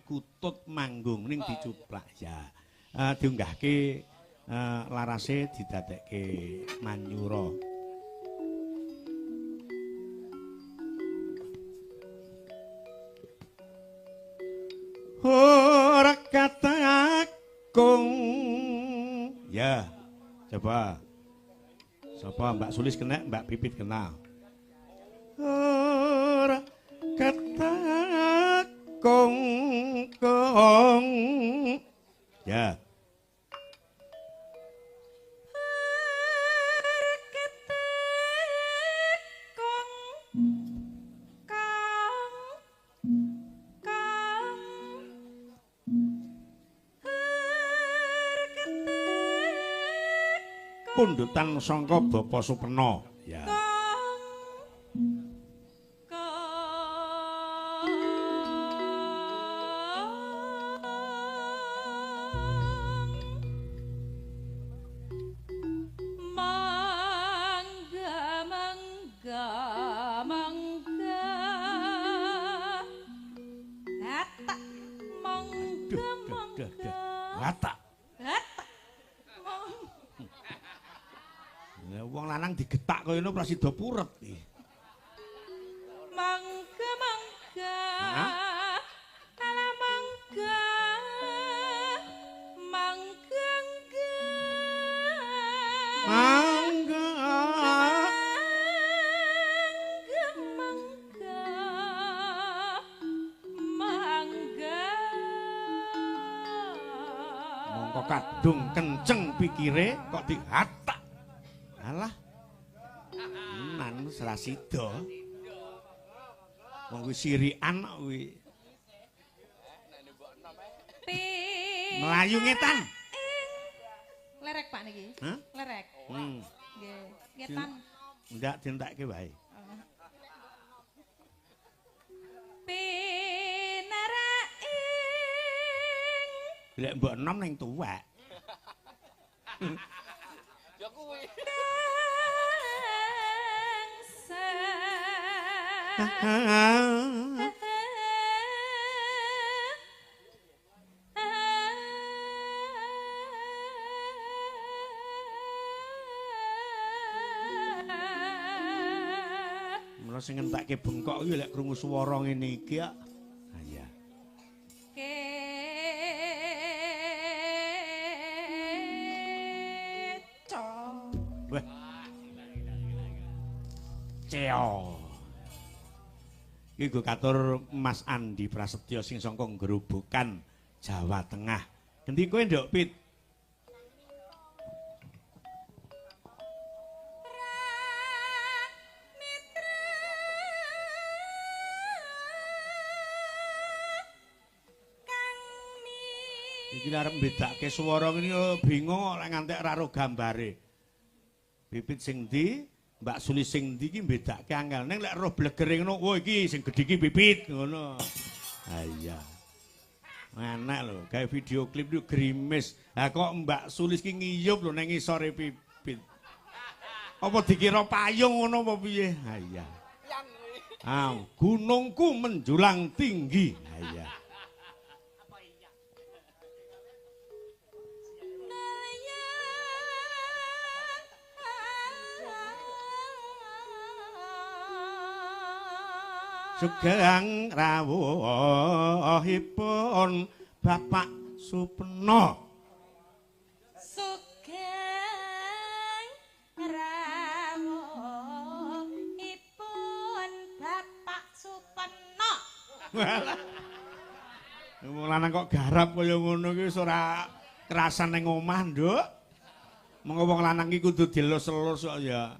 Kutut Manggung ning dicuplak ya. Diunggahke larase didadekke manyura. Ora katakung. Ya, coba. Sapa Mbak Sulis kena, Mbak Pipit kena. Ora katakung kong. Ya. Pundutan sangka Bapak Supeno. Ya. Mangga mangga mangga. Batak mangga mangga. Batak. Wong lanang digetak kaya ngono prasida puret iki. Mangga mangga. Ala mangga. Mangga mangga. Mangga mangga. Mongko kadung kenceng pikire kok dihatak. Alah. Nan serasida. Wong kuwi sirikan kok kuwi. Melayu ngetan. Lerek Pak niki. Hah? Lerek. Nggih, ngetan. Ndak dientekke wae. Pinaraing. Lek mbok enom ning tuwek. Ya kuwi. Mula sing ngentekke bengkok iki lek krungu swara ngene iki ya. Ha iya. Keco. Wah. Ceo. Iki nggo katur Mas Andi Prasetyo sing saka Grobogan, Jawa Tengah. Gendi kowe Nduk Pit? Iki arep mbedake swara ngene bingung kok lek ngantek ora ro gambare. Pipit sing ndi? Mbak Sulis sing ndi iki mbedake angel. Ning lek roh blegere ngono, wo iki sing gedhe iki Pipit ngono. Ha iya. Enak lho, gawe video klip itu grimis. Lah kok Mbak Sulis ki ngiyup lho ning ngisore Pipit. Apa dikira payung ngono apa piye? Ha iya. Ah, gunungku menjulang tinggi. Ha iya. Sugeng rawuhipun Bapak Supeno. Sugeng rawuhipun Bapak Supeno. Walah. Wong lanang kok garap kaya ngono iki wis ora kerasan ning omah, Nduk. Mengko wong lanang iki kudu dilus-elus kok ya.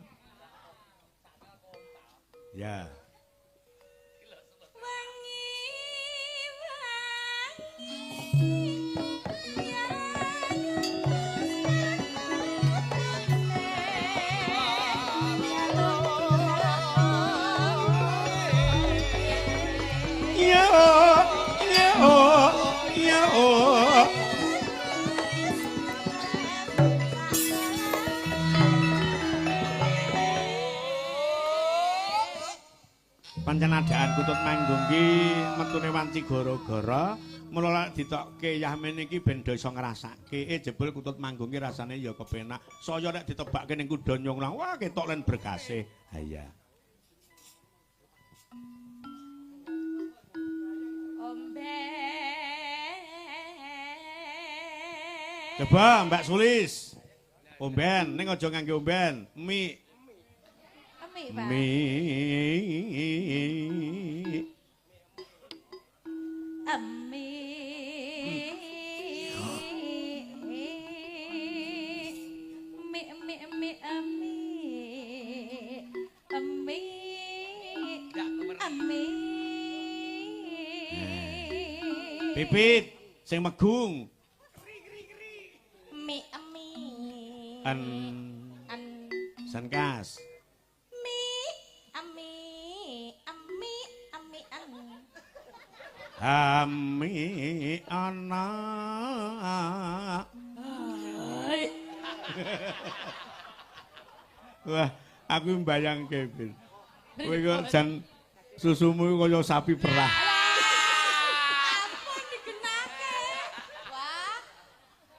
Ya. Pancen adaan Kutut Manggung ki metune wanci gara-gara Mula lek ditokke Yahmin iki ben do iso ngrasake. Jebul kutut manggung ki rasane ya kepenak. Saya nek ditebakke ning kuda nyonglang, wah ketok len berkase. Ha iya. Coba Mbak Sulis. Omben, ning aja ngangge omben. Mi. Mi, Pak. Mi. Ami. Mi mi mi ami. Ami. Ami. Pipit sing megung. Mi ami. An an sankas. Mi ami ami ami an. Ami ana. Wah, aku mbayangke, Bin. Kowe kok jan susumu kaya sapi perah. Ampun digenake. Wah.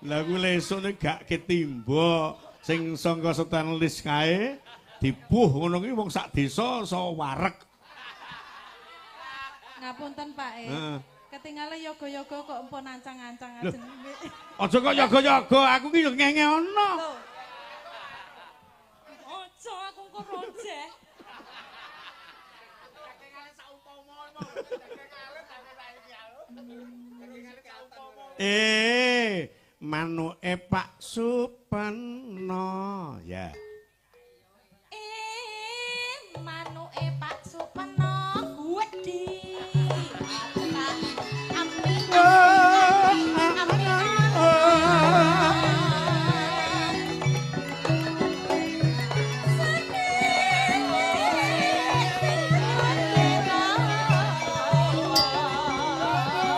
Lah kuwi lesuk nek gak ketimba sing sangka stainless kae dibuh ngono ki wong sak desa iso wareg. Ngapunten Pak e. Heeh. Ketinggalan yoga-yoga kok empun ancang-ancang Loh. ajeng. Aja kok yoga-yoga, aku ki yo ngenge ana. Lho. Aja aku engko rojeh. Manuke Pak Supeno ya. Manuke Pak Supeno gedhi. Ami ami ami.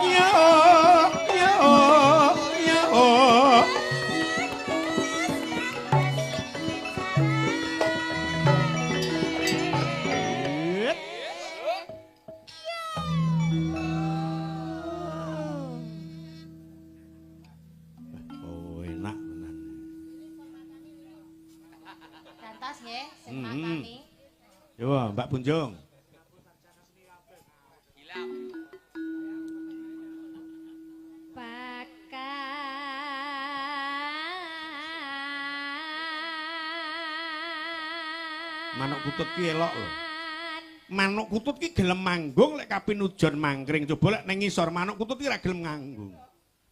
Ya ya ya. Oh, enak tenan. Gantos nggih, sing matani. Yo, Mbak Punjung. Manuk kutut ki elok lho. Manuk kutut ki gelem manggung lek kapinujon mangkring. Coba lek ning ngisor manuk kutut ki ra gelem manggung.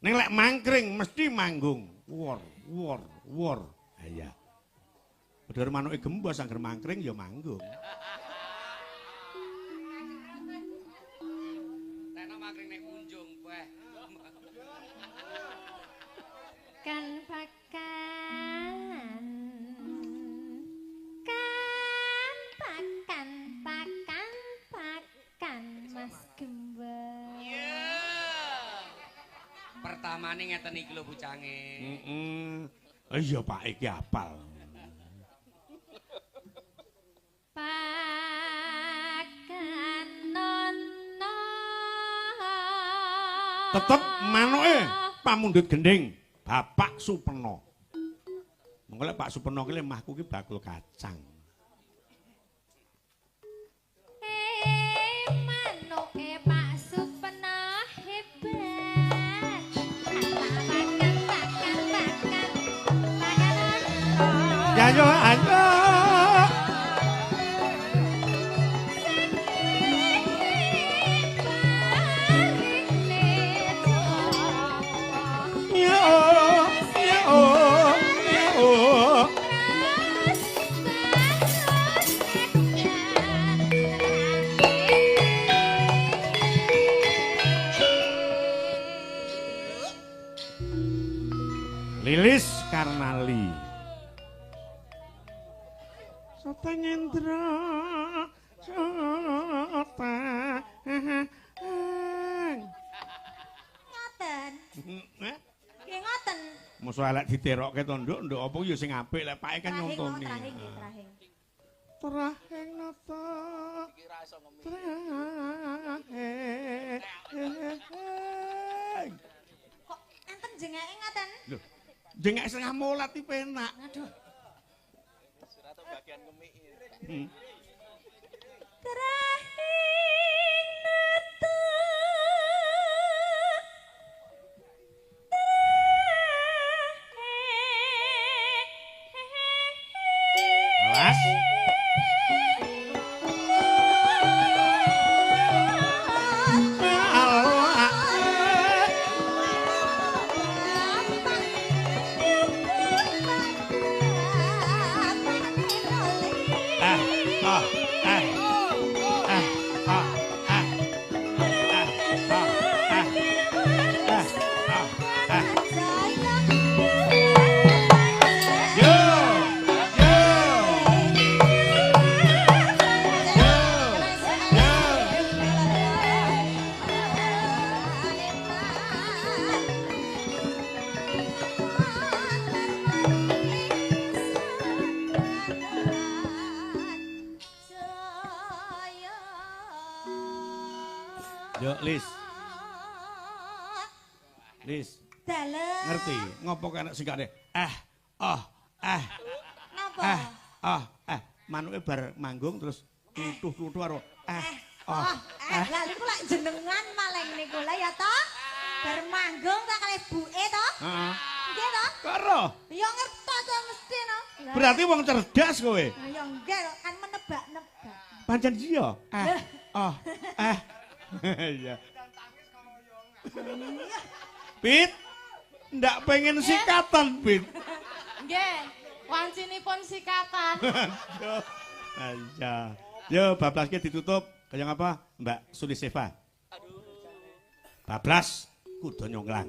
Ning lek mangkring mesti manggung. Wor, wor, wor. Ha iya. Padahal manuke gembos angger mangkring ya manggung. Tekno mangkring nek kunjung beh. Kan pakan. Kan pakan pakan pakan Mas Gembos. Iya. Pertamane ngeten iki lho bucange. Heeh. Iya Pak iki apal. Pakan nono. Tetep manuke pamundhut gending Bapak Supeno. Mengko lek Pak Supeno ki lemahku ki bakul kacang. Manuke Pak Supeno hebat. Pakan pakan pakan pakan nono. Ya yo ayo. Ya ya ya. Lilis Karnali. Sotangendra sotang. Ngoten. Nggih ngoten. Mosok elek diterokke to, Nduk, Nduk apa ya sing apik lek pake kan nyontoni. Trahing nggih, trahing. Trahing nata. Trahing. jengeke ngoten. Lho, jengek setengah molat iki penak. Aduh. Trahing nata. Awas. Ah, ah, ah. Ah, ah, ah. Ah, ah, ah. Ah, ah, ah. Yo, yo. Yo, yo. Yo, Lis. Lis, Dalem. Ngerti ngopo kok enak sing gak eh, oh, eh, Napa? eh, oh, eh. Manuke bar manggung terus tutuh-tutuh karo eh, oh, Oh, eh, lah niku lak jenengan maleng niku lah ya toh. Bar manggung tak kalih buke toh. Heeh. Nggih toh? Karo. Ya ngertos to mesti no. Lah, Berarti wong cerdas kowe. Lah ya nggih toh, kan menebak-nebak. Pancen iya. Eh, oh, eh. Iya. Pit, ndak pengen sikatan, Pit. Nggih, wancinipun sikatan. Iya. Yo, bablaske ditutup. Kaya ngapa? Mbak Suliseva. Bablas kudu nyonglang.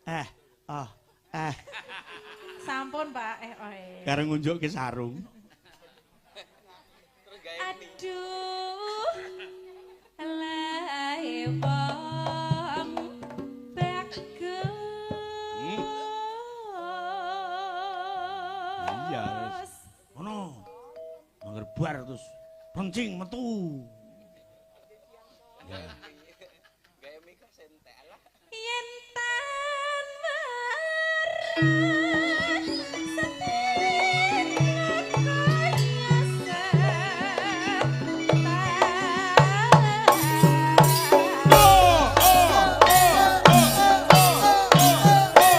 Eh, oh, eh. Sampun, Pak. Eh, oh, eh. Karo ngunjukke sarung. Aduh. Lae wong bagus. Iya, wis. Ngono. Mangger bar terus plencing metu. Ya. Yen tan marang setia kaya setan. Oh, oh, oh, oh, oh, oh.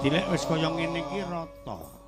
Dadi lek wis kaya ngene iki rata.